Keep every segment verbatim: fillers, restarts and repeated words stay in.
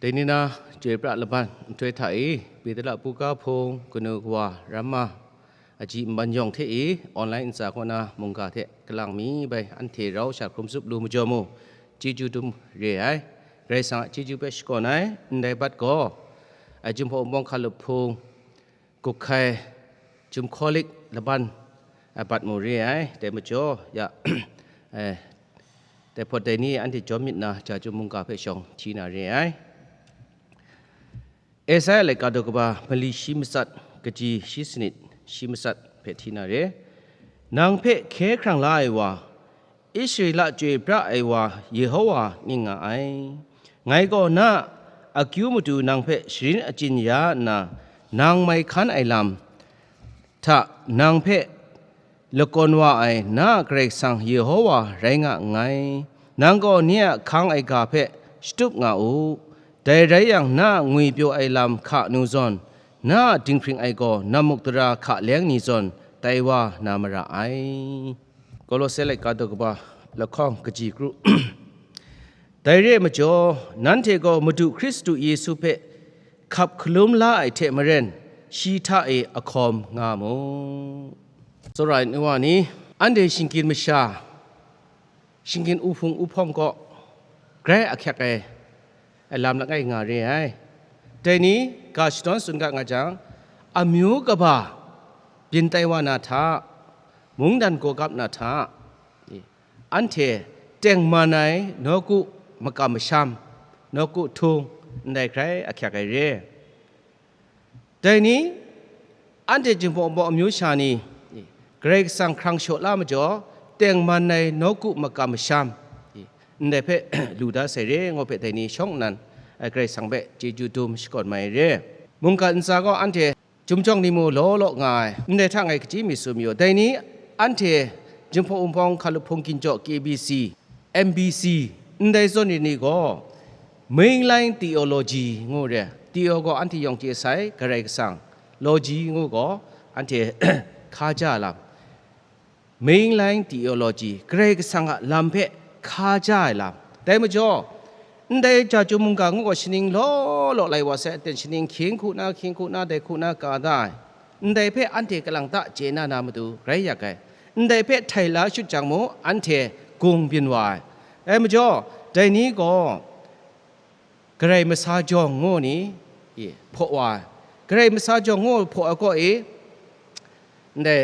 Dai ni na, chyoi pra laban nhtoi hta e, Petela buga hpung kanu kawa ramma, aji nban yawng hte e, online ntsa kaw na mungga hte kalang mi bai anhte rau sha hkrum zup lu majaw mu, chyeju dum re ai. Karai Kasang a chyeju hpe shakawn ai, ndai bat gaw, ai Jinghpaw Wunpawng hkalup hpung, gup hkai, Jumhkawlik laban, a, bat mu re ai. Dai majaw, ya, eh, dai hpawt dai ni anhte jawm myit na, Jahtum mungga hpe shawng hti na re ai. Esaia laika daw kaba mali shi matsat, kaji shi sanit shi matsat hpe hti na re. Nang hpe hkye hkrang la ai wa, Israela chyoi pra ai wa Yehowa ning nga ai. Ngai gaw na a akyu matu nang hpe sharin achyin ya nna, nang mai hkan ai lam hta nang hpe lakawn wa ai na a Karai Kasang Yehowa rai nga nngai. Nang gaw ni a hkang ai ga hpe shatup nga u. Dai rai yang, na a ngwipyaw ai lam hka nu zawn, na a dinghpring ai gaw namuk dara hka leng ni zawn tai wa na mara ai. Kolose laika daw kaba lahkawng kaji kru. Dai re ai majaw, nanhte gaw Madu Hkristu Yesu hpe hkap hkalum la ai hte maren, shi hta e ahkawm nga mu. Tsawra ai nu wa ni, anhte shinggyim masha, shinggyim uhpung uhpawng kaw grai ahkyak ai, ai lam langai nga re ai. Dai ni ga shadawn tsun ga nga jang, amyu kaba byin tai wa na hta, mungdan gawgap na hta, anhte tengman ai nawku makam masham, nawku htung, ndai hkrai ahkyak ai re. Dai ni, anhte Jinghpaw Wunpawng amyu sha ni, Karai Kasang hkrang shaw la majaw, tengman ai nawku makam masham, ndai hpe lu da sai re, ngu hpe dai ni shawng nnan, Karai Kasang hpe chyeju dum shakawn mai re. Mungga ntsa gaw anhte Chyum jawng ni mu law law nga ai, ndai hta ngai kaji mi tsun mayu. Dai ni anhte Jinghpaw Wunpawng hkalup hpung ginjaw K B C, M B C, ndai zawn ni ni gaw, Mainline Theology ngu re, theo gaw anhte yawng chye sai, Karai Kasang, logy ngu gaw anhte hka ja lam. Mainline Theology, Karai Kasang a lam hpe hka ja ai lam. Dai majaw, ndai Jahtum mungga ngu gaw shaning law law lai wa sai, aten shaning hkying hku na, hkying hku na, dai hku na ka da ai. Ndai hpe anhte kalang ta chye na na matu rai yak ai. Ndai hpe htai la shut jang mu, anhte gung byin wa ai. Dai majaw, dai ni gaw, Karai masa jawng ngu ni, e, hpaw wa ai. Karai masa jawng ngu hpaw ai kaw e, ndai,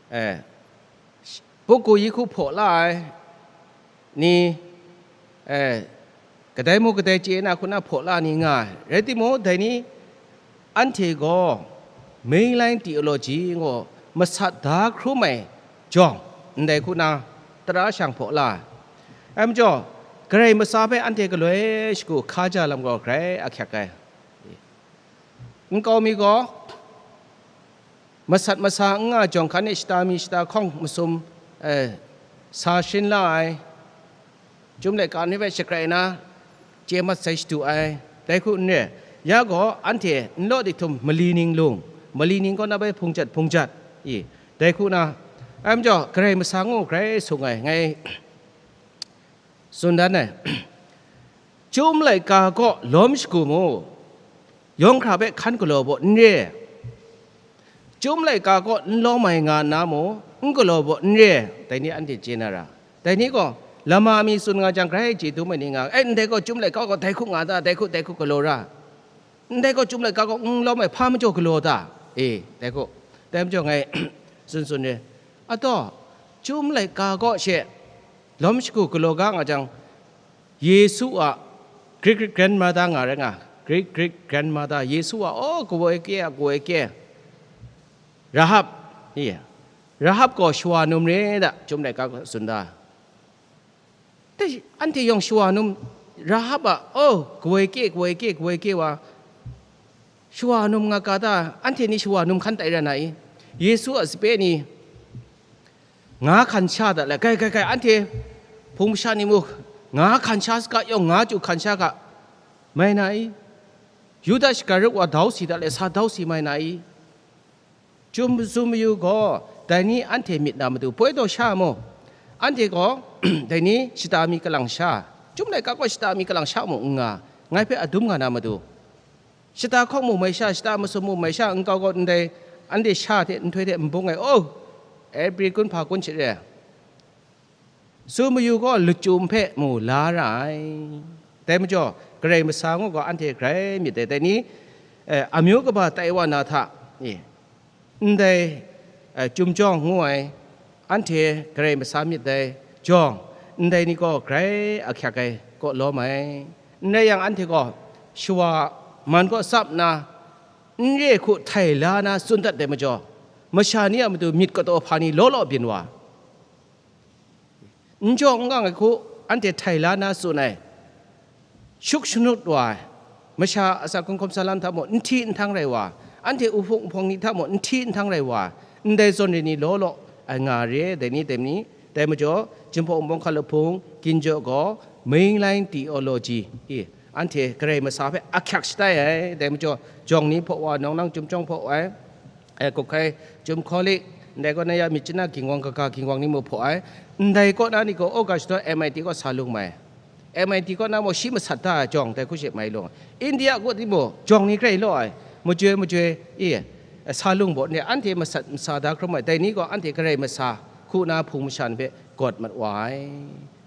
e, puku yi hku hpaw la ai ni, e, kadai mu kadai chye na hku na hpaw la ni nga ai. Rai timung, dai ni, anhte gaw Mainline Theology ngu masat da hkrum ai jawng, ndai hku na tara shang hpaw la ai. Ai majaw, Karai masa hpe anhte galoi shagu hka ja lam gaw grai ahkyak ai. Nkau mi gaw, masat masa n nga jawng hkan e shata mi shata hkawng masum, eh, sa sharin la ai, Chyum laika ni hpe shakrai na chye mat sai shadu ai, dai hku n re, ya gaw anhte nlaw dihtum mali ning lung, mali ning kaw na bai hpung jat hpung jat, i, dai hku na, ai majaw Karai masa ngu grai sung ai, ngai tsun dan ai. Chyum laika kaw lawm shagu mu, yawng hkra hpe hkan galaw baw n re. Chyum laika kaw n lawm ai nga nna mu, n galaw baw n re, dai ni anhte chye na ra. Dai ni gaw, lama mi tsun nga jang, grai chye dum ai ni nga, e, ndai gaw chyum laika kaw dai hku nga ta, dai hku, dai hku galaw ra. Ndai gaw chyum laika kaw n lawm ai hpa majaw galaw ta? E, dai hku. Dai majaw ngai tsun tsun re. Ataw, chyum laika kaw she lawm shagu galaw ga nga jang, Yesu a great great grandmother nga rai nga, great great grandmother, Yesu a, oh, kawa e kye a, kawa e kye, Rahab, iya, Rahab gaw shawa num re da, chyum laika kaw tsun da. Dai, anhte yawng shawa num, Rahab a, oh, kawa e kye, kawa e kye, kawa e kye wa, shawa num nga ka ta, anhte ni shawa num hkan tai ra na i? Yesu a sape ni, nga hkan sha da le, kai, kai, kai, anhte hpung masha ni mu, nga hkan sha saga yawng, nga chyu hkan sha ga, mai na i? Yuda Shakarit wa dau si da le, sa dau si mai na i? Chyum tsun mayu gaw, dai ni anhte myit na matu poi taw sha mu, anhte gaw dai ni shata mi kalang sha, chyum laika gaw shata mi kalang sha mu n nga, Ngai hpe adum nga na matu, shata hkawk mu mai sha, shata masum mu mai sha, nkau gaw ndai anhte sha hte nhtoi hte nbung ai, oh, April kun hpa kun shit re, su mayu gaw lachyum hpe mu la ra ai. Dai majaw, Karai masa ngu gaw anhte grai myit dai, dai ni, eh, amyu kaba tai wa na hta, e, ndai, eh, Chyum Jawng ngu ai, anhte Karai masa myit dai jawng, ndai ni gaw grai ahkyak ai kaw lawm ai. N rai yang, anhte gaw shawa man kaw tsap nna, n re hku htai la na tsun dat ai majaw, masha ni a matu myit kataw hpa ni law law byin wa, n jaw n gang ai hku anhte htai la na tsun ai, shuk shanut wa ai, masha asak hkrung hkawm sa lam hta mung n hti n htang rai wa, anhte uhpung uhpawng ni hta mung n hti n htang rai wa, ndai zawn re ni law law ai nga re ai, dai ni, dai ni, dai majaw, Jinghpaw Wunpawng Hkalup Hpung, Ginjaw gaw, Mainline Theology, i, anhte Karai masa hpe ahkyak shatai ai, dai majaw, jawng ni hpaw wa, nawng nang Chyum Jawng hpaw ai, e, Kup Hkai Chyum Hkawlik, ndai kaw na ya Myitkyina Ginwang, kaga Ginwang ni mu hpaw ai, ndai kaw na ni gaw August daw M I T kaw sa lung mai. M I T kaw na mung shi masat da ai jawng dai hku she mai lung. India kaw timung jawng ni grai law ai, majoi majoi, i, sa lung baw ni anhte masat masa da hkrum ai, dai ni gaw anhte Karai masa hku na hpung masha ni hpe gawt mat wa ai.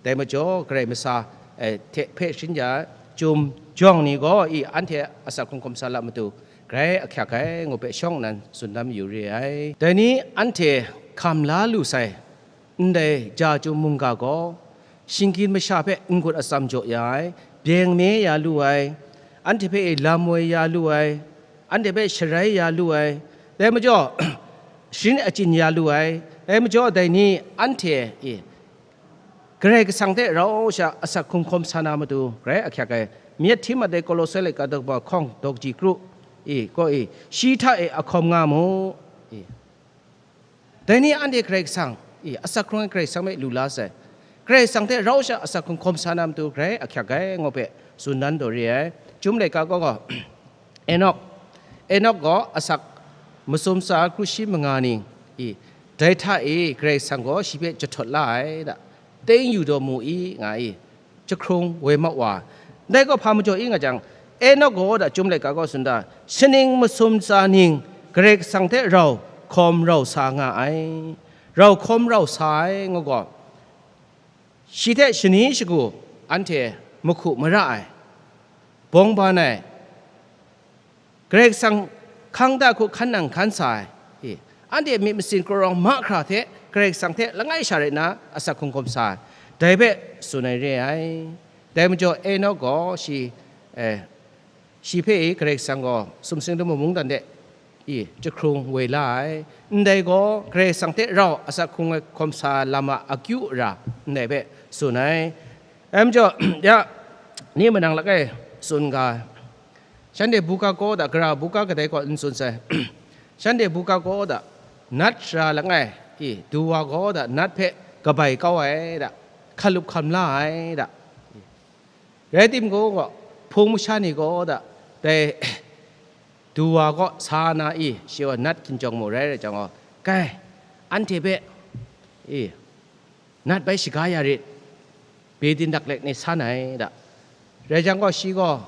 Dai majaw, Karai masa, eh, hte hpe sharin ya ai, Chyum Jawng ni gaw, i, anhte asak hkrung hkawm sa lam matu grai ahkyak ai, ngu hpe shawng nnan tsun dan mayu re ai. Dai ni anhte hkam la lu sai, ndai ja chyum mungga gaw, shinggyim masha hpe n-gun atsam jaw ya ai, byeng me ya lu ai, anhte hpe lam woi ya lu ai, anhte hpe sharai ya lu ai, dai majaw, sharin achyin ya lu ai, dai majaw, dai ni anhte, i, Karai Kasang hte rau sha asak hkrung hkawm sa na matu grai ahkyak ai, myit hti mat ai Kolose laika daw kaba hkawng daw kaji kru, i, kaw, i, shi hta e ahkawm nga mu, i. Dai ni anhte Karai Kasang, i, asak hkrung ai Karai Kasang hpe lu la sai. Karai Kasang hte rau sha asak hkrung hkawm sa na matu grai ahkyak ai, ngu hpe tsun dan taw re ai. Chyum laika kaw gaw, Enok, Enok gaw asak masum tsa kru shi manga ni, i, dai hta e Karai Kasang gaw shi hpe jahtawt la ai da, teng yu daw mu i, nga i, jahkrung woi mat wa. Ndai gaw hpa majaw i nga jang, Enok gaw da Chyum laika kaw tsun da, shaning masum tsa ning Karai Kasang hte rau hkawm rau sa nga ai, rau hkawm rau sa ai, ngu gaw, shi hte shani shagu anhte mahku mara ai, bawng ban ai, Karai Kasang hkang da hku hkan nang hkan sa ai, i, anhte myit masin krawrawng mahkra hte Karai Kasang hte langai sha rai nna asak hkrung hkawm sa ai, dai hpe tsun ai re ai. Dai majaw, Enok gaw shi, eh, shi hpe i Karai Kasang gaw sumsing lamu mungdan de, i, jahkrung woi la ai. Ndai gaw Karai Kasang hte rau asak hkrung ai hkawm sa lam a akyu ara ndai hpe tsun ai. Dai majaw, ya, ni manang langai tsun ga ai. Shanhte buga kaw da, gara buga kadai kaw n tsun sai. Shanhte buga kaw da, nat shara langai, i, du wa gaw da, nat hpe kabai kau ai da, hkalup hkam la ai da. Rai timung gaw, hpung masha ni gaw da, dai du wa kaw sa na i, shi gaw nat hkinjawng mu rai rai jang gaw, kai, anhte hpe, i, nat bai shaga ya rit, Beit Din daklek ni san ai da. Rai jang gaw, shi gaw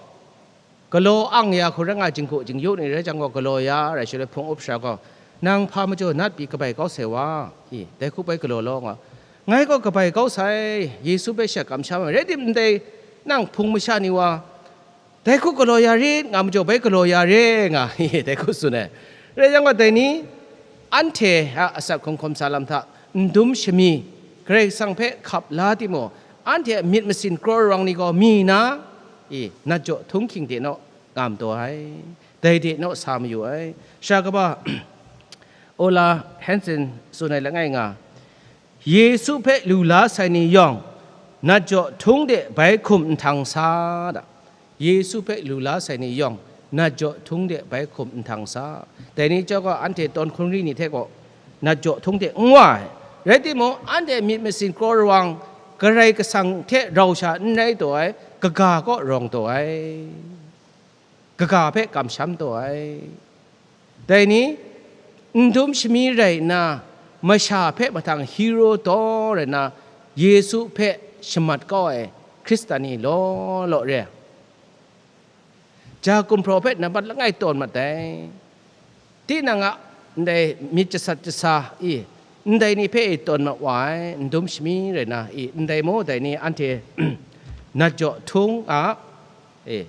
galaw ang ya hku rai nga, jinghku jingyu ni rai jang gaw, galaw ya rai shaloi hpung up shara gaw, "Nang hpa majaw nat pyi kabai kau sai wa? I, dai hku bai galaw law," nga. "Ngai gaw kabai kau sai, Yesu hpe sha kamsham ai, rai timung, ndai nang hpung masha ni wa, dai hku galaw ya rit," nga majaw, "Bai galaw ya re," nga, dai hku tsun ai. Rai yang gaw, dai ni, anhte a asak hkrung hkawm sa lam hta, n dum shami, Karai Kasang hpe hkap la timung, anhte a myit masin krawrawng ni gaw mi na, i, nat jaw htunghking de naw ngam taw ai, dai de naw sa mayu ai. Sara kaba, Ola Hansen tsun ai langai nga, Yesu hpe lu la sai ni yawng, nat jaw htung de bai hkum nhtang sa da. Yesu hpe lu la sai ni yawng, nat jaw htung de bai hkum nhtang sa. Dai ni chyawm gaw, anhte tawn hkungri ni hte gaw nat jaw htung de n wa ai. Rai timung, anhte myit masin krawrawng, Karai Kasang hte rau sha n rai taw ai, kaga kaw rawng taw ai, kaga hpe kamsham taw ai. Dai ni, n dum shami rai nna, masha hpe mahtang hero taw rai nna, Yesu hpe shamat kau ai Hkristan ni law law re ai. Ja gumhpraw hpe nambat langai tawn mat ai. Tinang a ndai myit jasat jasa i, ndai ni hpe i tawn mat wa ai, n dum shami rai na i, ndai mu dai ni anhte nat jaw htung a, e,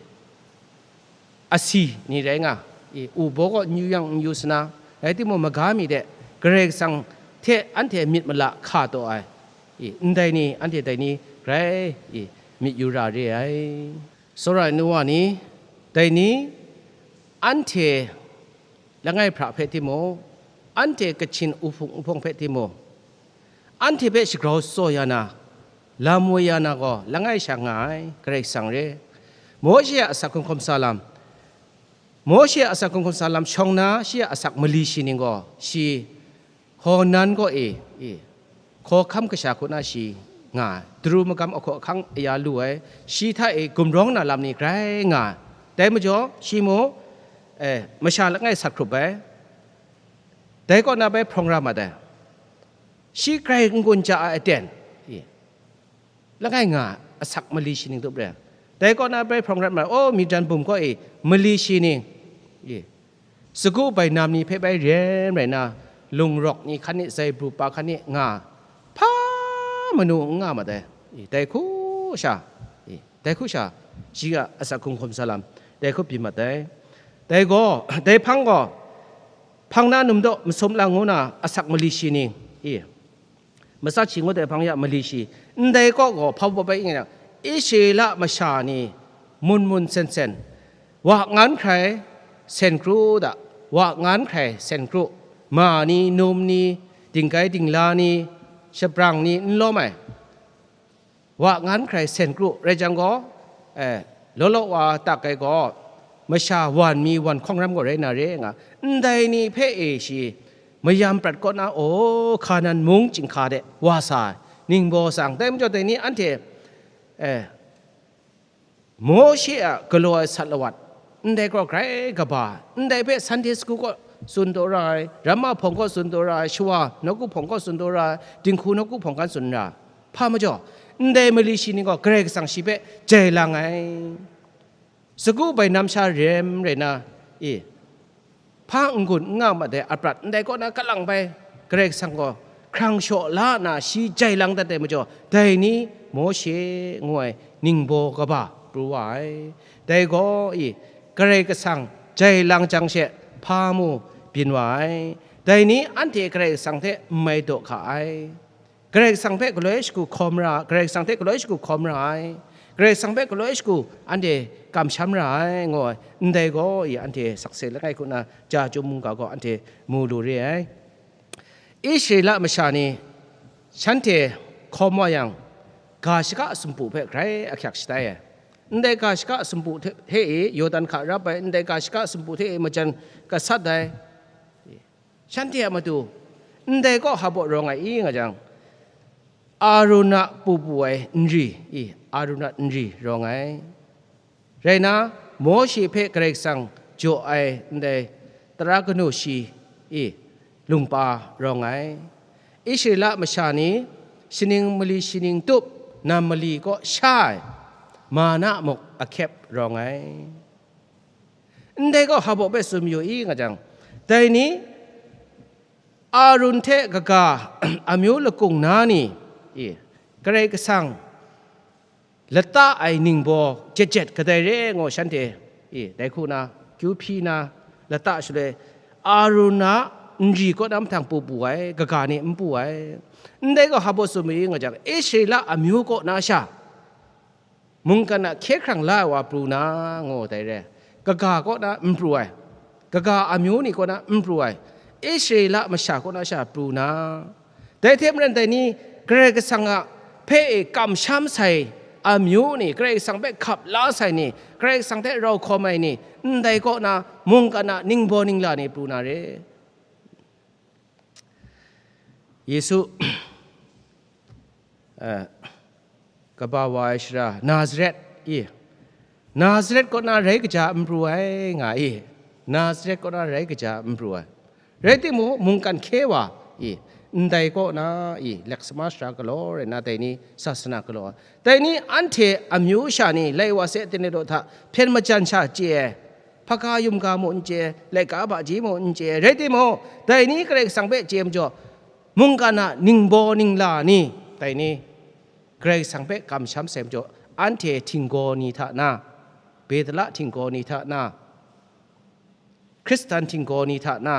asi ni rai nga, i, u baw kaw n yu yang n yu sana, rai timung, maga mi de Karai Kasang hte anhte myit mala hka taw ai, i, ndai ni, anhte dai ni grai, i, myit yu ra re ai. Tsawra ai nu wa ni, dai ni, anhte langai hpra hpe timung, anhte Kachin uhpung uhpawng hpe timung, anhte hpe shagrau tsaw ya na, lam woi ya na gaw langai sha nga ai Karai Kasang re. Mawshe a asak hkum hkum sa lam, Mawshe a asak hkum hkum sa lam shawng na, shi a asak mali shi ning gaw shi Hawnan kaw e, e, hkawhkam kasha hku na shi nga ai, daru magam ahkaw ahkang aya lu ai, shi hta e gumrawng na lam ni grai nga ai. Dai majaw, shi mung, e, masha langai sat hkrup ai, dai kaw na bai hprawng ra mat ai, shi grai n-gun ja ai aten, e, langai nga ai, asak mali shi ning tup re ai. Dai kaw na bai hprawng rat ma ai, o, Midian bum kaw e mali shi ning, e, sagu bainam ni hpe bai rem rai na, lungrawk ni hkan ni, zaibru pa hkan ni nga, hpa manu n nga mat ai, e, dai hku sha, e, dai hku sha, shi a asak hkum hkum sa lam, dai hku byin mat ai. Dai gaw, dai hpang gaw, hpang na num daw masum lang ngu na asak mali shi ning, e, matsat shi ngut ai hpang ya mali shi, ndai kaw gaw hpa bawp ai nga yang, Israela masha ni mun mun sen sen, wa ngan hkrai sen kru da, wa ngan hkrai sen kru, ma ni, num ni, dinggai dingla ni, shabrang ni n lawm ai, wa ngan hkrai sen kru, rai jang gaw, e, law law wa tak ai gaw, masha wan mi wan hkawng ram gaw rai na re nga, ndai ni hpe e shi mayam prat kaw na, o, Hkanan mung chyinghka de wa sa ai, ningbaw tsang, dai majaw dai ni anhte, e, Mawshe a galaw ai sat lawat, ndai gaw grai kaba, ndai hpe Sunday school kaw tsun taw ra ai, ramma hpawng kaw tsun taw ra ai, shawa nawku hpawng kaw tsun taw ra ai, dinghku nawku hpawng kan tsun ra ai. Hpa majaw, ndai mali shi ning gaw Karai Kasang shi hpe jai lang ai. Sagu bainam sha rem rai na, e, hpa n-gun n nga mat ai aprat ndai kaw na kalang bai, Karai Kasang gaw hkrang shaw la nna shi jai lang dat ai majaw, dai ni Mawshe ngu ai ningbaw kaba pru wa ai. Dai gaw, i, Karai Kasang jai lang jang she hpa mu byin wa ai. Dai ni anhte Karai Kasang hte n mai daw hka ai. Karai Kasang hpe galoi shagu hkawm ra, Karai Kasang hte galoi shagu hkawm ra ai, Karai Kasang hpe galoi shagu anhte kamsham ra ai, ngu ai, ndai gaw i anhte sakse langai hku na ja chyum mungga gaw anhte mu lu re ai. Israela masha ni shanhte hkawm wa yang, ga shaka sumpu hpe grai ahkyak shatai ai. Ndai ga shaka sumpu hte, hte e Yawdan hka rap ai, ndai ga shaka sumpu hte e majan gasat ai. Shanhte a matu, ndai kaw hpa baw rawng ai i nga jang, Arun a pupu ai nri, i, Arun a nri rawng ai. Rai na, Mawshe hpe Karai Kasang jaw ai ndai tara kanu shi, i, lungpa rawng ai. Israela masha ni shaning mali shaning tup nam mali kaw sha ai, mana muk ahkyep rawng ai. Ndai gaw hpa baw hpe tsun mayu i nga jang, dai ni, Arun hte kaga amyu lakung na ni, i, Karai Kasang lata ai ningbaw jet jet kadai re ngu shanhte, i, dai hku na, kyu hpyi na, lata shaloi, Arun a nri kaw na mahtang pu pu ai, kaga ni n pu ai. Ndai gaw hpa baw tsun mayu i nga jang, Israela amyu kaw na sha, mungkan a hkye hkrang la ai wa pru na, ngu dai re. Kaga kaw na n pru ai, kaga amyu ni kaw na n pru ai, Israela masha kaw na sha pru na. Dai hte maren dai ni, Karai Kasang a hpe e kamsham sai amyu ni, Karai Kasang hpe hkap la sai ni, Karai Kasang hte rau hkawm ai ni, ndai kaw na mungkan a ningbaw ningla ni pru na re. Yesu, eh, kaba wa ai shara, Nazaret, i, Nazaret kaw na rai kaja n pru ai, nga i, Nazaret kaw na rai kaja n pru ai. Rai timung, mungkan hkye wa, i, Ndai kaw na i, leksama sara galaw rai na, dai ni sasana galaw ai. Dai ni anhte amyu sha ni lai wa se, tene daw hta hpyen majan sha chye ai, hpaga yumga mung n chye ai, laika hpaji mung n chye ai, rai timung, dai ni Karai Kasang hpe chye majaw, mungkan a ningbaw ningla ni, dai ni Karai Kasang hpe kamsham sai majaw, anhte htinggaw ni hta na, Bethela htinggaw ni hta na, Hkristan htinggaw ni hta na,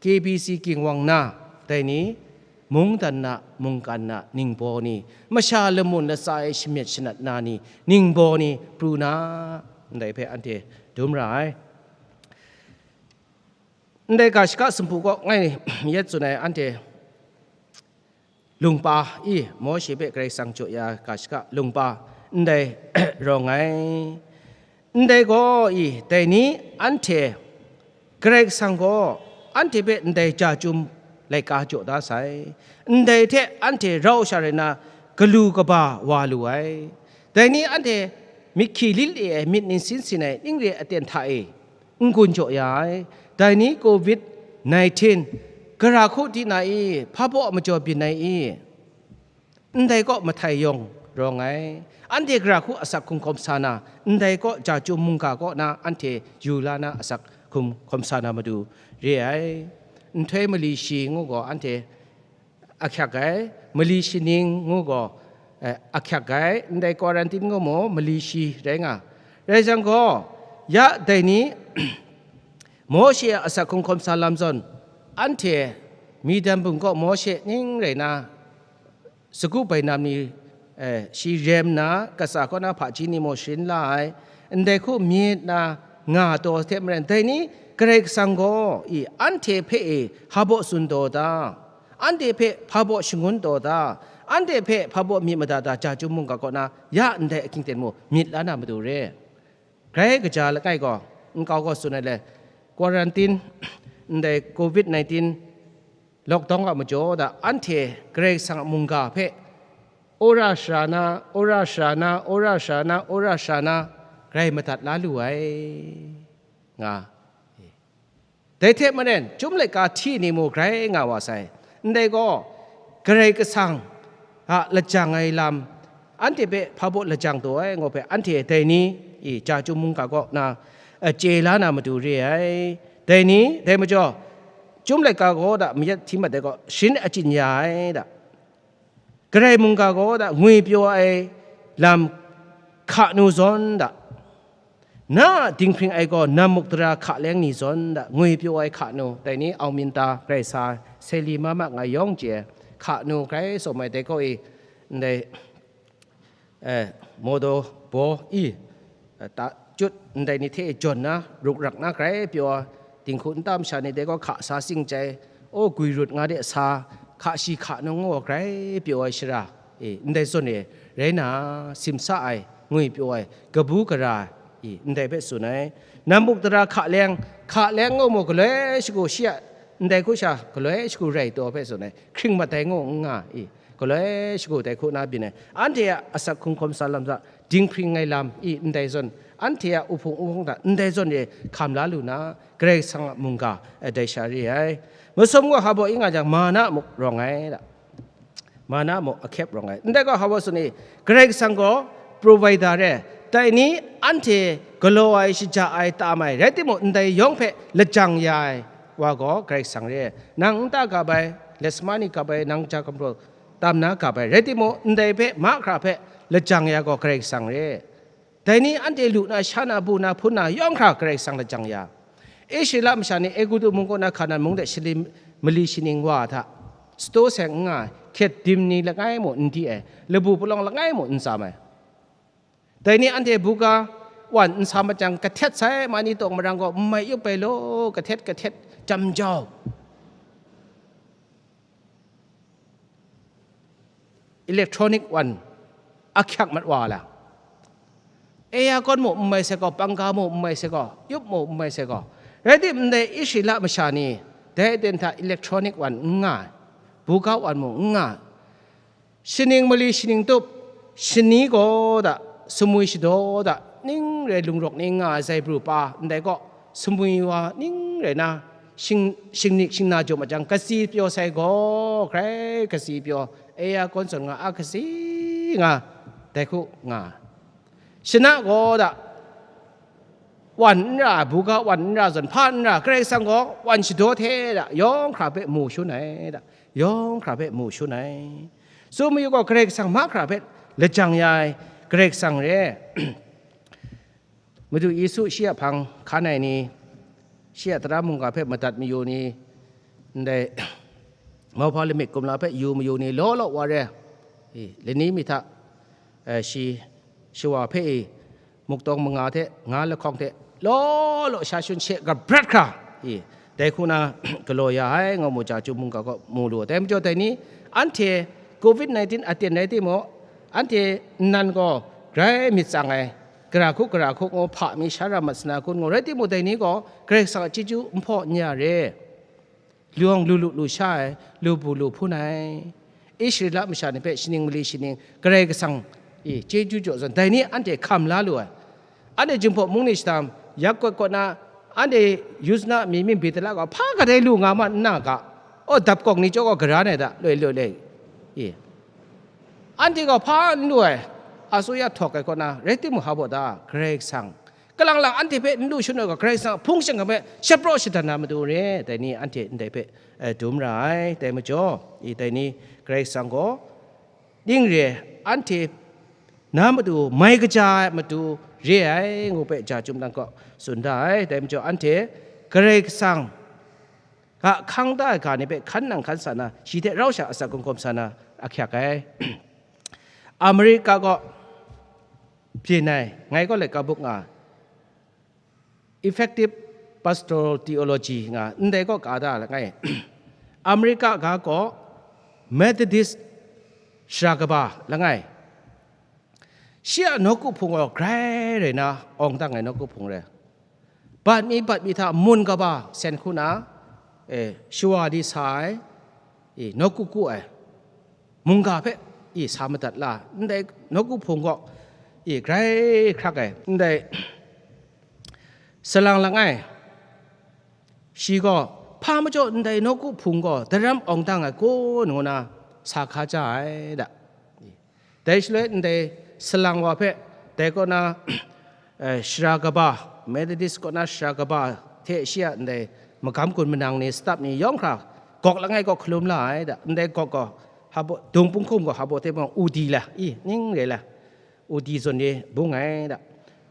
K B C ginwang na, dai ni, mungdan na, mungkan na ningbaw ni, masha lamun latsa e shamyet shanat na ni ningbaw ni pru na, ndai hpe anhte dum ra ai. Ndai ga shaka sumpu kaw ngai yet tsun ai, anhte lungpa i, Mawshe hpe Karai Kasang jaw ya ga shaka lungpa, ndai rawng ai. Ndai gaw i, dai ni anhte Karai Kasang gaw anhte hpe ndai ja chyum laika jaw da sai. Ndai hte anhte rau sha rai na, galu kaba wa lu ai. Dai ni anhte myit hkyi lit le ai, myit ning sin sin ai, ning re aten hta e n-gun jaw ya ai. Dai ni covid nineteen, gara hku di na i, hpa baw majaw byin ai i, ndai kaw mahtai yawng rawng ai. Anhte gara hku asak hkum hkawm sa na, ndai kaw ja chyum mungga kaw na anhte yu la na asak hkum hkawm sa na matu re ai. Nhtoi mali shi ngu gaw anhte ahkyak ai, mali shi ning ngu gaw, eh, ahkyak ai, ndai quarantine ngu mu mali shi rai nga. Rai jang gaw, ya dai ni Mawshe a asak hkum hkawm sa lam zawn, anhte Midian bung kaw Mawshe ning rai na, sagu bainam ni, eh, shi rem nna, katsa kaw na hpaji ni mung sharin la ai, ndai hku myit na nga taw hte maren, dai ni Karai Kasang gaw i, anhte hpe e hpa baw tsun taw da, anhte hpe hpa baw shangun taw da, anhte hpe hpa baw myit mada da, ja chyum mungga kaw na ya ndai ahkying ten mung myit la na matu re. Grai kaja langai gaw, nkau gaw tsun ai le, quarantine, ndai covid nineteen lockdown a majaw da, anhte Karai Kasang a mungga hpe, ora sara na, ora sara na, ora sara na, ora sara na, grai madat la lu ai, nga. Dai hte maren, chyum laika hti ni mung grai nga wa sai. Ndai gaw, Karai Kasang a lajang ai lam, anhte hpe hpa baw lajang taw ai, ngu hpe, anhte dai ni i, ja chyum mungga kaw na, eh, chye la na matu re ai. Dai ni, dai majaw, chyum laika gaw da, mayat hti mat ai gaw, sharin achyin ya ai da. Karai mungga gaw da, ngwipyaw ai lam hka nu zawn da, na a dinghpring ai gaw, nam muk dara hka leng ni zawn da, ngwipyaw ai hka nu, dai ni aung myit da, grai sa, seli ma ma nga yawng chye, hka nu grai sawm ai dai gaw i, ndai, eh, modo baw i, eh, ta chyut ndai ni hte jawn na, ruk rak na grai pyaw ai, dinghku nta masha ni dai gaw hka sa sing chyai, o, gwi rut nga de sa, hka shi hka nung ngu grai pyaw ai shara, e, ndai zawn e rai na, simsa ai, ngwipyaw ai, kabu gara, e, ndai hpe tsun ai. Nam muk dara hka leng, hka leng ngu mu galoi shagu shi a, ndai hku sha galoi shagu rai taw hpe tsun ai, hkring mat ai ngu n nga, e, galoi shagu dai hku na byin ai. Anhte a asak hkum hkawm sa lam hta, dinghpring ai lam i ndai zawn, anhte a uhpung uhpung hta ndai zawn e hkam la lu na, Karai Kasang a mungga, eh, dai sha re ai. Masum gaw hpa baw i nga jang, mana muk rawng ai da. Mana muk ahkyep rawng ai. Ndai gaw hpa baw tsun i, Karai Kasang gaw provider re. Dai ni anhte galaw ai, shaja ai, tam ai, rai timung, ndai yawng hpe lajang ya ai wa gaw Karai Kasang re. Nang nta gap ai, lasama ni gap ai, nang ja gumhpraw tam na gap ai, rai timung, ndai hpe, mahkra hpe lajang ya gaw Karai Kasang re. Dai ni anhte lu na, sha na, bu na, hpun na, yawng hkra Karai Kasang lajang ya. Israela masha ni Egutu mung kaw na Hkanan mung de shali, mali shaning wa hta, sadaw seng n nga ai, hkyet dim ni langai mung n di ai, labu palawng langai mung n tsam ai. Dai ni anhte buga wan n sa mat jang, kahtet sai ma ni tawng marang gaw n mai yup ai law, kahtet kahtet jam jau. Electronic wan ahkyak mat wa la. Aircon mung n mai sai gaw, pangka mung n mai sai gaw, yup mung n mai sai gaw. Rai tim ndai Israela masha ni, dai aten hta electronic wan n nga ai, buga wan mung n nga ai. Shaning mali shaning tup, shani gaw da, sumwi shadaw da, ning rai lungrawk ni nga ai zaibru pa, ndai gaw, sumwi wa ning rai na, shing, shingnik shingna jaw machyang, kasi pyaw sai gaw, grai kasi pyaw, e ya kawn zawn nga, a kasi nga, dai hku nga. Shana gaw da, wan n ra, buga wan n ra zawn, hpa n ra, Karai Kasang gaw wan shadaw hte da, yawng hkra hpe mu shun ai da, yawng hkra hpe mu shun ai. Tsun mayu gaw, Karai Kasang mahkra hpe lajang ya ai Karai Kasang re. Madu Yesu shi a hpang hkan ai ni, shi a tara mungga hpe madat mayu ni, ndai mauhpa lamik kumla hpe yu mayu ni, law law wa re, i, lani mi hta, eh, shi shawa hpe i, muktawng manga hte nga lahkawng hte law law sha shun she kabrat hkra, i, dai hku na galaw ya ai, ngu mu ja, chyum mungga gaw mu lu. Dai majaw, dai ni, anhte covid nineteen aten rai timung, anhte nnan gaw grai myit tsang ai, gara hku, gara hku ngu hpa mi sha ra mat sana kun ngu, rai timung, dai ni gaw Karai Kasang a chyeju n hpaw n ya re. Lawng lu lu lu sha ai, lu bu lu hpun ai, Israela masha ni hpe shaning mali shaning Karai Kasang i chyeju jaw zawn, dai ni anhte hkam la lu ai. Anhte Jinghpaw mung ni shadam, Yaku kaw na, anhte Yusna mi, mi Betela gaw hpa kadai lu nga ma n na ga, aw, dapkawng ni chyaw gaw gara nai da, loi loi loi, i, anhte gaw hpa n lu ai, asuya htawk ai kaw na, rai timung, hpa baw da, Karai Kasang, kalang lang anhte hpe n lu shangun ai gaw, Karai Kasang a hpung shingkang hpe shapraw shadan na matu re, dai ni anhte ndai hpe, eh, dum ra ai. Dai majaw, i, dai ni Karai Kasang gaw ning re, anhte na matu mai kaja ai matu re ai, ngu hpe ja chyum lang gaw tsun da ai. Dai majaw, anhte Karai Kasang a hkang da ai ga ni hpe hkan nang hkan sa na, shi hte rau sha asak gumgum sa na ahkyak ai. Amerika gaw byin ai, ngai gaw laika buk nga, Effective Pastoral Theology nga, ndai gaw ka da langai. Amerika ga gaw Methodist Sara Kaba langai. Shi a nawku hpung gaw grai rai na awng dang ai nawku hpung rai. Bat mi, bat mi hta mun kaba sen hku na, e, shawa di sa ai, e, nawku ku ai, mungga hpe, e, sa madat la, ndai nawku hpung gaw, e, grai hkrak ai, ndai salang langai, shi gaw hpa majaw ndai nawku hpung gaw daram awng dang ai kun ngu na sa hka ja ai da. Dai shaloi ndai salang wa hpe, dai kaw na, eh, Sara Kaba, Methodist kaw na Sara Kaba hte shi a ndai magam gun manang ni, stap ni yawng hkra gawk langai gaw hkalum la ai da. Ndai gawk gaw, hpa baw, dung punghkum gaw hpa baw hte mung udi la, i, ning re la, udi zawn ni bung ai da.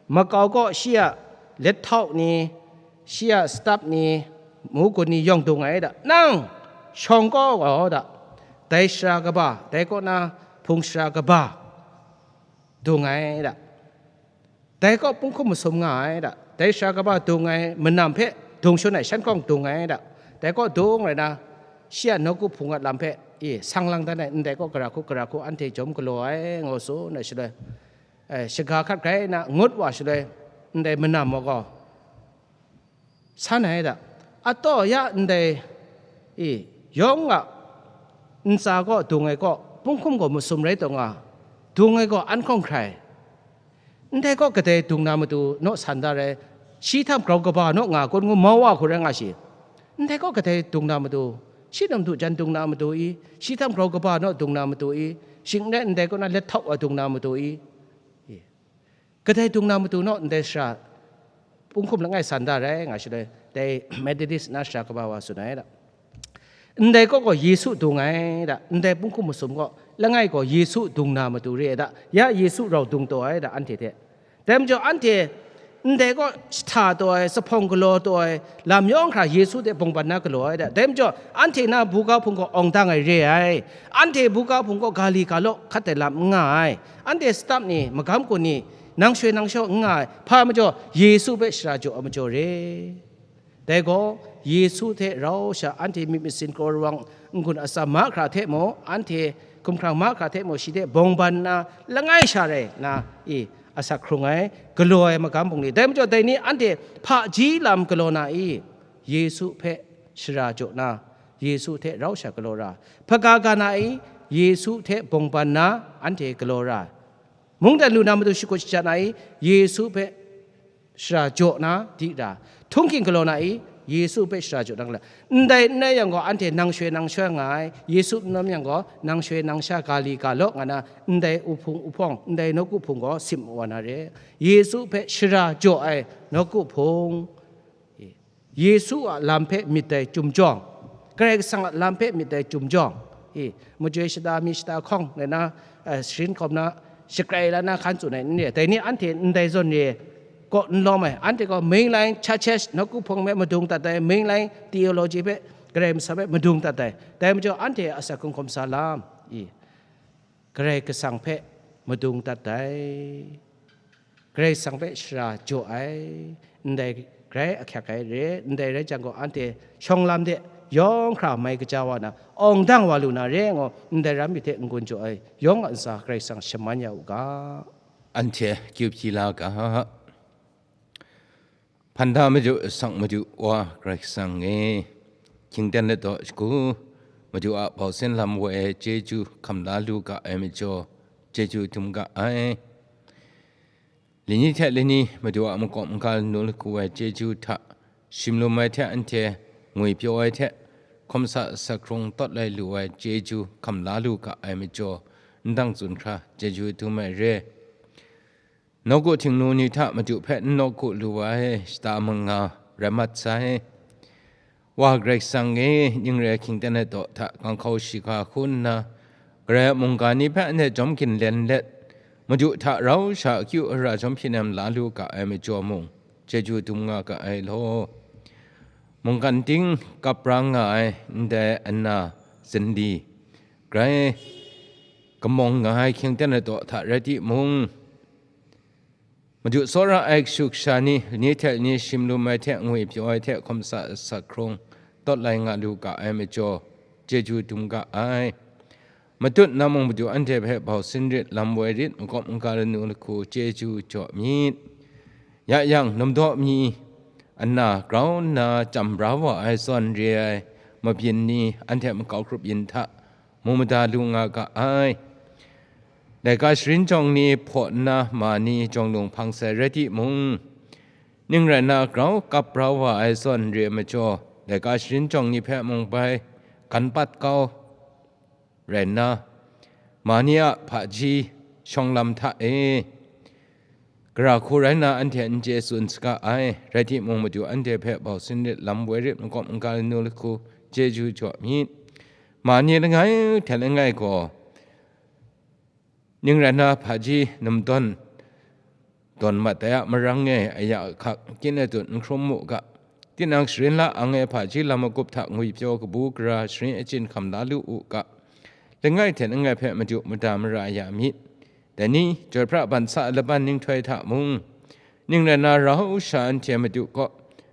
Makau gaw shi a let htau ni, shi a stap ni, mu gun ni yawng dung ai da. Nang shawng kau gaw da, dai Sara Kaba, dai kaw na hpung Sara Kaba dung ai da. Dai kaw punghkum masum nga ai da. Dai Sara Kaba dung ai manam hpe dung shangun ai shan hkawng dung ai da. Dai kaw dung rai na, shi a nawku hpung a lam hpe, e, sang lang dan ai, ndai kaw gara hku, gara hku anhte jawm galaw ai, ngu tsun ai shaloi, eh, shaga hkat grai na ngut wa shaloi, ndai manam wa gaw san ai da. Ataw ya ndai, e, yawng a ntsa gaw dung ai kaw, punghkum gaw masum rai taw nga, dung ai gaw an hkawng hkrai. Ndai kaw kadai dung na matu naw san da rai, shi htam grau kaba naw nga kun ngu mau wa hku rai nga shi. Ndai kaw kadai dung na matu, shi nam du jan dung na matu i, shi htam grau kaba naw dung na matu i, shing n rai ndai kaw na let htau wa dung na matu i, kadai dung na matu naw ndai sara punghkum langai san da rai nga shaloi, dai Methodist na Sara Kaba wa tsun ai da. Ndai kaw gaw Yesu dung ai da, ndai punghkum masum gaw langai gaw Yesu dung na matu re ai da, ya Yesu rau dung taw ai da, anhte hte. Dai majaw, anhte ndai kaw jahta taw ai, zuphpawng galaw taw ai, lam yawng hkra Yesu hte bungban na galaw ai da. Dai majaw, anhte na buga hpung gaw awng dang ai re ai, anhte buga hpung gaw ga li ga law hkat ai lam n nga ai, anhte stap ni, magam gun ni, nang shoi nang shau n nga ai, hpa majaw Yesu hpe shara jaw ai majaw re. Dai gaw, Yesu hte rau sha anhte myit masin kraw rawang n-gun atsam mahkra hte mung, anhte hkumhkrang mahkra hte mung, shi hte bawngban nna langai sha rai nna, i, asak hkrung ai, galaw ai magam bungli. Dai majaw, dai ni anhte hpaji lam galaw na i? Yesu hpe shara jaw na, Yesu hte rau sha galaw ra. Hpaga ga na i? Yesu hte bawngban nna anhte galaw ra. Mungdan lu na matu shakut shajat na i? Yesu hpe shara jaw na di ra. Htunghking galaw na i? Yesu hpe shara jaw na nga, ndai n rai yang gaw, anhte nang shoi nang shoi nga ai, Yesu n lawm yang gaw, nang shoi nang sha ga li ga law nga na, ndai uhpung uhpawng, ndai nawku hpung gaw sim wa na re. Yesu hpe shara jaw ai nawku hpung, Yesu a lam hpe myit dai chyum jawng, Karai Kasang a lam hpe myit dai chyum jawng, i, majoi shada mi shada hkawng rai na, eh, sharin hkawm na, shakrai la na hkan tsun ai n re. Dai ni anhte ndai zawn re kaw n lawm ai, anhte gaw mainline churches nawku hpung hpe madung dat ai, mainline theology hpe, Karai Masa hpe madung dat ai. Dai majaw anhte a asak hkrung hkawm sa lam, i, Karai Kasang hpe madung dat ai, Karai Kasang hpe shara jaw ai, ndai grai ahkyak ai re, ndai rai jang gaw, anhte shawng lam de yawng hkra mai kaja wa na, awng dang wa lu na re, ngu ndai ram mi hte n-gun jaw ai, yawng a ntsa Karai Kasang shaman ya u ga. Anhte kyu hpyi la ga. Hpan da Madu, asak Madu Wa Karai Kasang e, hkying ten ladaw shagu, Madu a bau sin lam woi ai chyeju hkam la lu ga ai majaw, chyeju dum ga ai. Lani hte lani Madu a makawp maga lanu lahku ai chyeju hta, shim lum ai hte anhte ngwi pyaw ai hte, hkawm sa asak hkrung tawt lai lu ai chyeju hkam la lu ga ai majaw, n dang tsun hkra chyeju dum ai re. Nawku htingnu ni hta Madu hpe n nawku lu ai shata manga rai mat sai. Wa Karai Kasang e, ning re ai hkying ten ai daw hta ganghkau shiga hku nna, Karai a mungga ni hpe anhte jawm ginlen let, Madu hta rau sha akyu ara jawm hpyi nem la lu ga ai majaw mung, chyeju dum nga ga ai law. Mungkan ting kap ra nga ai ndai ana zinli, grai kamawng nga ai hkying ten ai daw hta rai timung, Madu tsawra ai kashu kasha ni, lani hte lani shim lum ai hte ngwi pyaw ai hte hkawm sa asak hkrung tawt lai nga lu ga ai majaw, chyeju dum ga ai. Matut na mung Madu anhte hpe bau sin rit, lam woi rit, makawp maga lanu lahku chyeju jaw myit. Ya yang, namdaw mi ana grau nna chyam bra wa ai zawn re ai mabyin ni anhte makau hkrup yin hta, mu mada lu nga ga ai. Laika sharin jawng ni hpaw nna ma ni jawng lung hpang sai rai timung, ning rai nna grau kap bra wa ai zawn re ai majaw, laika sharin jawng ni hpe mung bai gan pat kau rai nna, ma ni a hpaji shawng lam hta e, gara hku rai nna anhte n chye tsun saga ai, rai timung, Madu anhte hpe bau sin rit, lam woi rit, makawp maga lanu lahku chyeju jaw myit. Ma ni langai hte langai gaw, ning rai nna hpaji namdawn dawn mat ai a marang e, aya ahkak kyin ai tut n hkrum mu ga. Tinang sharin la ang e hpaji lam magup hta ngwi pyaw kabu gara sharin achyin hkam la lu u ga. Langai hte langai hpe Madu mada mara ya myit. Dai ni, chyoi pra ban sa ai laban ninghtoi hta mung, ning rai nna rau sha anhte Madu kaw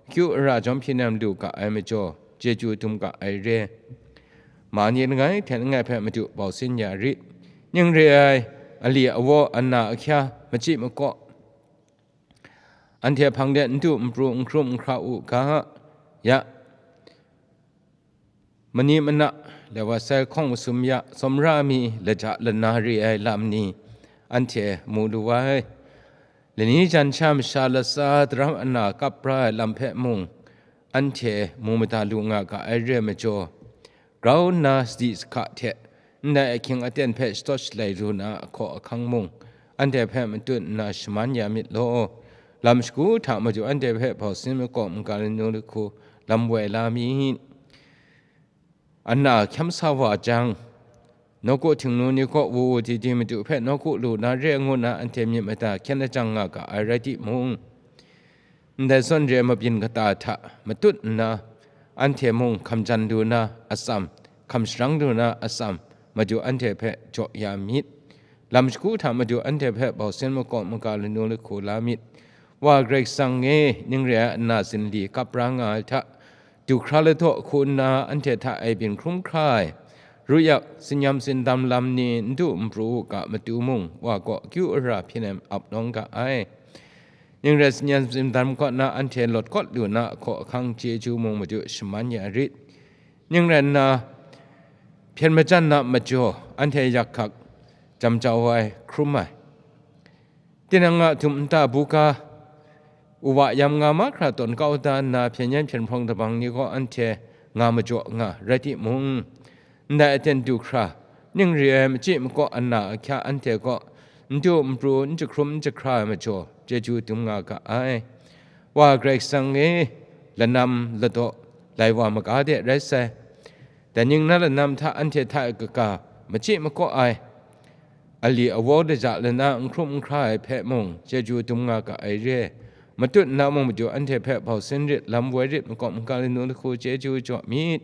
akyu ara jawm hpyi nem lu ga ai majaw, chyeju dum ga ai re. Ma ni langai hte langai hpe Madu bau sin ya rit. Ning re ai ali awa, ana ahkya, machyi makaw, anhte hpang de n du n pru n hkrum n hkra u ga. Ya, mani mana, lawasai hkawng masum ya, tsawmra mi, laja lana re ai lam ni, anhte mu lu ai. Lani jan sha masha latsa daram ana kap ra ai lam hpe mung, anhte mu mada lu nga ga ai re ai majaw, grau nna sadi sahka hte, ndai ahkying aten hpe shatawt shalai lu na ahkaw ahkang mung, anhte hpe matut nna shaman ya myit law. Lam shagu hta Madu anhte hpe bau sin makawp maga lanu lahku lam woi la myit. Ana hkyam sa wa jang, nawku htingnu ni kaw wu wu di di Madu hpe nawku lu na re ngu na anhte myit mada hkyen lajang nga ga ai rai timung, ndai zawn re ai mabyin kata hta matut nna, anhte mung hkam jan lu na atsam, hkam sharang lu na atsam, Madu anhte hpe jaw ya myit. Lam shagu hta Madu anhte hpe bau sin makawp maga lanu lahku la myit. Wa Karai Kasang e, ning re ai ana zinli kap ra nga ai hta, du hkra ladaw hku nna anhte hta e byin hkrum hkra ai, ruyak, tsin-yam tsindam lam ni n du n pru u ga matu mung, Wa kaw akyu ara hpyi nem ap nawng ga ai. Ning re ai tsin-yam tsindam kaw na anhte lawt kawt lu na ahkaw ahkang chyeju mung Madu shaman ya rit. Ning rai nna, hpyen majan na majaw, anhte yak hkak jam jau ai, hkrum ai. Tinang a dum nta buga, uwa yam nga mahkra tawn kau da nna, hpyen yen hpyen hprawng dabang ni gaw anhte nga majaw nga rai timung, ndai aten du hkra, ning re ai machyi makaw ana ahkya anhte kaw n du n pru, n jahkrum n jahkra ai majaw, chyeju dum nga ga ai. Wa Karai Kasang e, lanam ladaw lai wa maga de rai sai. Dai ning na lanam hta anhte hta e kaga machyi makaw ai, ali awaw daja lana n hkrum n hkra ai hpe mung chyeju dum nga ga ai re. Matut nna mung Madu anhte hpe bau sin rit, lam woi rit, makawp maga lanu lahku chyeju jaw myit.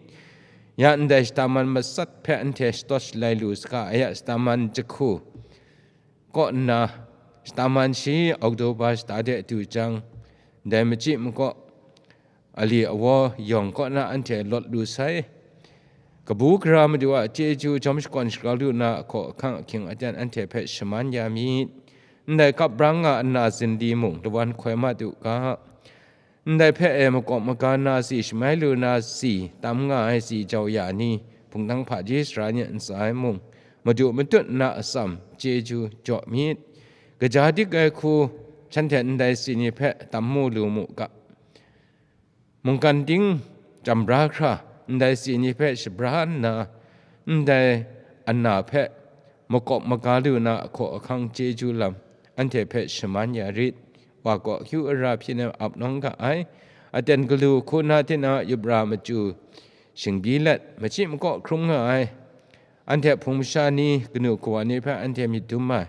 Ya ndai shata man matsat hpe anhte shatawt shalai lu saga, ya shata man jahku kaw nna, shata man shi Oktoba shata de du jang, ndai machyi makaw ali awaw yawng kaw na anhte lawt lu sai. Kabu gara Madu a chyeju jawm shakawn shagrau lu na ahkaw ahkang ahkying aten anhte hpe shaman ya myit. Ndai kap brang nga nna zinli mung lawan hkoi mat u ga. Ndai hpe e makawp maga na si shamai lu na si tam nga ai si jau ya ni, hpungtang hpaji sara ni ntsa ai mung, Madu matut nna atsam chyeju jaw myit. Kaja dik ai hku shanhte ndai si ni hpe tam mu lu mu ga. Mungkan ting jam bra hkra, ndai si ni hpe shabra nna, ndai ana hpe makawp maga lu na ahkaw ahkang chyeju lam anhte hpe shaman ya rit. Wa gaw akyu ara hpyi nem ap nawng ga ai. Aten galu hku na tinang a yup ra machyu shingbyi let, machyi makaw hkrum nga ai. Anhte hpung masha ni, kanu kawa ni hpe anhte myit dum ai.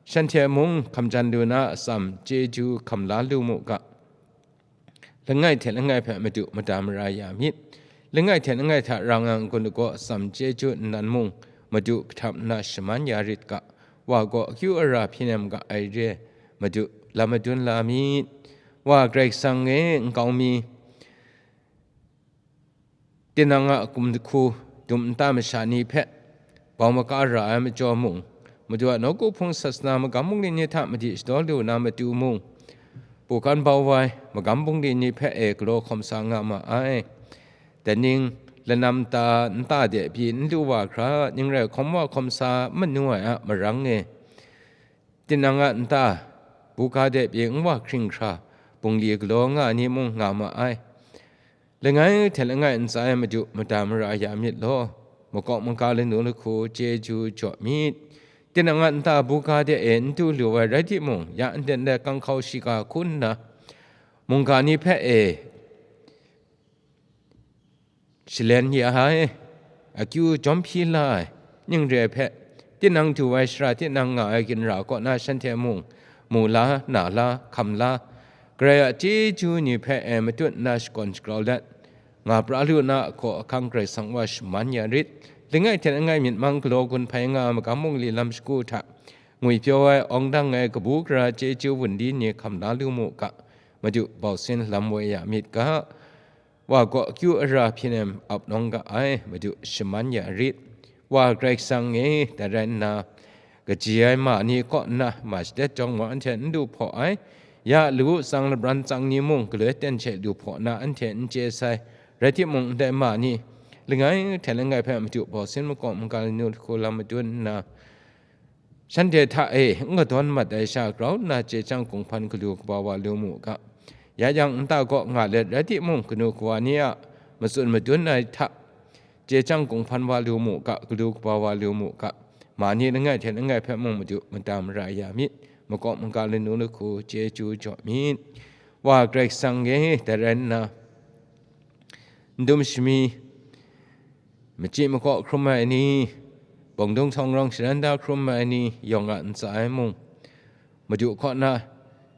Shanhte mung hkamjan lu na atsam chyeju hkam la lu mu ga. Langai hte langai hpe Madu mada mara ya myit. Langai hte langai hta ra nga n-gun lagaw atsam chyeju nnan mung Madu kahtap nna shaman ya rit ga. Wa gaw akyu ara hpyi nem ga ai re, Madu lam madun la myit. Wa Karai Kasang e nkau mi, tinang a kum lahku dum nta masha ni hpe bau maka ra ai majaw mung, Madu a nawku hpung sasana magam bungli ni hta madi shadaw lu na matu mung, pukan bau ai magam bungli ni hpe e galaw hkawm sa nga ma ai. Dai ning, lanam ta nta de pyi n lu wa hkra, ning rai hkawm wa hkawm sa manu ai a marang e, tinang a nta buga de pyi n wa hkring hkra, bungli galaw nga ai ni mung nga ma ai. Langai hte langai ntsa e Madu mada mara ya myit law, makawp maga lanu lahku chyeju jaw myit. Tinang a nta buga de e n du lu ai rai timung, ya nten de kanghkau shiga hku nna, mungga ni hpe e shalen ya ai, akyu jawm hpyi la ai, ning re ai hpe, tinang du ai shara tinang nga ai ginra kaw na shanhte mung, mu la, na la, hkam la, Karai a chyeju ni hpe e matut nna shakawn shagrau let, nga pra lu na ahkaw ahkang Karai Kasang wa shaman ya rit. Langai hte langai myit mang galaw gun hpai nga ai magam bungli lam shagu hta, ngwipyaw ai, awng dang ai, kabu gara chyeju wunli ni hkam la lu mu ga, Madu bau sin lam woi ya myit ga. Wa gaw akyu ara hpyi nem ap nawng ga ai, Madu shaman ya rit. Wa Karai Kasang e, dai rai nna, kaji ai ma ni kaw nna ma shadet jawng wa anhte n du hpaw ai, ya lu tsang labran tsang ni mung galoi ten hte lu hpaw na anhte n chye sai, rai timung ndai ma ni langai hte langai hpe Madu bau sin makawp maga lanu lahku lam madun nna, shanhte hta e n kadawn mat ai sha grau nna chye chyang kung hpan galu kaba wa lu mu ga. Ya yang nta kaw nga let rai timung, kanu kawa ni a matsun madun ai hta chye chyang kung hpan wa lu mu ga, galu kaba wa lu mu ga. Ma ni langai hte langai hpe mung Madu mada mara ya myit, makawp maga lanu lahku chyeju jaw myit. Wa Karai Kasang e, dai rai nna, ndum shami, machyi makaw hkrum ai ni, bawngdung htawng rawng shalan da hkrum ai ni, yawng a ntsa e mung, Madu kaw na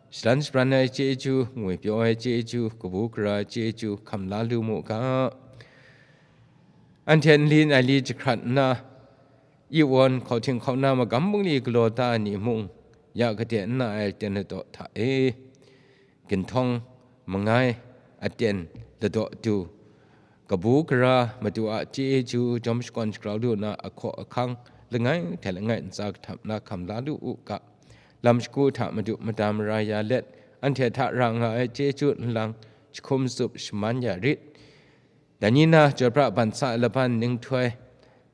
shalan shabran ai chyeju, ngwipyaw ai chyeju, kabu gara ai chyeju hkam la lu mu ga. Anhte nli nai li jahkrat nna, iwawn hkauhting hkauna magam bungli galaw da ai ni mung, ya kade n na ai ten ladaw hta e, ginhtawng mangai aten ladaw du, kabu gara Madu a chyeju jawm shakawn shagrau lu na ahkaw ahkang langai hte langai ntsa kahtap na hkam la lu u ga. Lam shagu hta Madu mada mara ya let, anhte hta ra nga ai chyeju nlang jahkum tsup shaman ya rit. Dai ni na, Jawra ban sa ai laban ning htoi,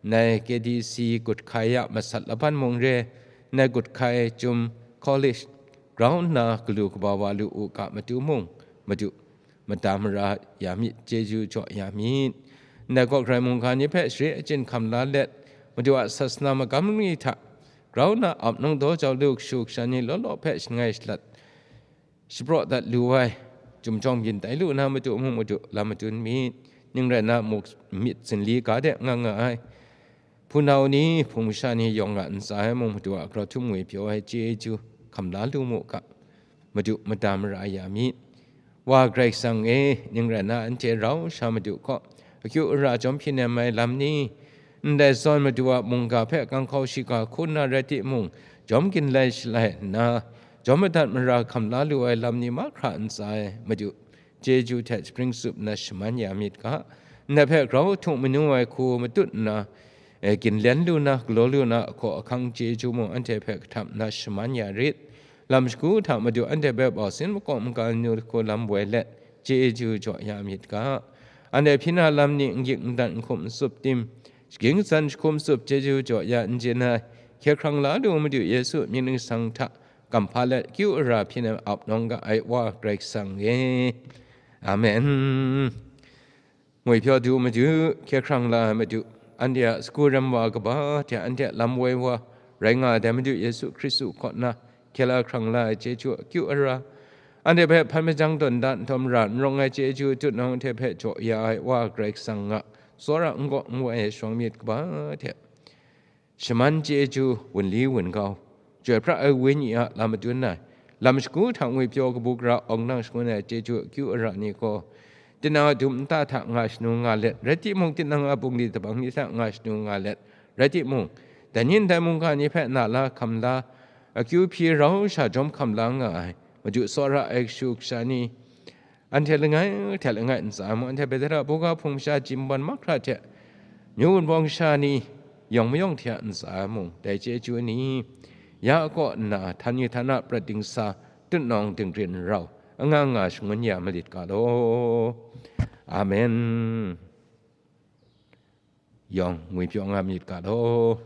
nai K D C gut hkai a masat laban mung re, nai gut hkai Chyum College grau nna galu kaba wa lu u ga matu mung, Madu, mada mara ya myit, chyeju jaw ya myit. Ndai kaw grai mungga ni hpe share achyin hkam la let, Madu a sasana magam ni hta grau nna ap nang daw jau lu kashu kasha ni law law hpe shangai shalat shapraw dat lu ai, jum jawng byin tai lu na Madu mung Madu lam madun myit, ning rai nna muk myit zinli ga de nga nga ai. Hpunau ni, hpung masha ni yawng a ntsa e mung Madu a grau htum ngwi pyaw ai chyeju hkam la lu mu ga, Madu mada mara ya myit. Wa Karai Kasang e, ning rai nna anhte rau sha Madu kaw akyu ara jawm hpyi nem ai lam ni, ndai zawn Madu a mungga hpe ganghkau shiga hku nna rai timung, jawm ginlai shalai nna, jawm madat mara hkam la lu ai lam ni mahkra ntsa e Madu, chyeju hte spring tsup nna shaman ya myit ga. Ndai hpe grau htung manu ai hku matut nna, e, ginlen lu na, galaw lu na, ahkaw ahkang chyeju mung anhte hpe kahtap nna shaman ya rit. Lam shagu hta Madu anhte hpe bau sin makawp maga nu hku lam woi let, chyeju jaw ya myit ga. Anhte hpyi na lam ni n gyik n dan n hkum n tsup tim, shaging tsan jahkum tsup chyeju jaw ya n jin ai, hkye hkrang la lu Madu Yesu mying ningsang hta kamhpa let kyu ara hpyi nem ap nawng ga ai Wa Karai Kasang e. Amen. Ngwipyaw du Madu, hkye hkrang la ai Madu, anhte a sagu ram wa kaba hte anhte a lam woi wa rai nga ai Madu Yesu Hkristu kaw na hkye la hkrang la ai chyeju akyu ara, anhte hpe hpan majang tawn da nhtawm ra n rawng ai chyeju tutnawng hte hpe jaw ya ai Wa Karai Kasang a tsawra n gaw n wai ai shawng myit kaba hte, shaman chyeju, wunli wungau, Chyoi pra ai Wenyi a lam madun ai, lam shagu hta ngwipyaw kabu gara awng nang shangun ai chyeju akyu ara ni gaw, tinang a dum nta hta nga shanu nga let, rai timung, tinang a bungli dabang ni hta nga shanu nga let, rai timung, dai ni ndai mungga ni hpe na la hkam la, akyu hpyi rau sha jawm hkam la nga ai, Madu tsawra ai kashu kasha ni, anhte langai hte langai ntsa mung, anhte Bethela buga hpung masha Jimban mahkra hte, Myu Wunpawng sha ni yawng mayawng hte a ntsa mung, dai chyeju ni ya kaw nna, htan ni htan a prat dingsa, tutnawng dingrin rau, anga nga shangun ya malit ga law. Amen. Yawng ngwipyaw nga myit ga law.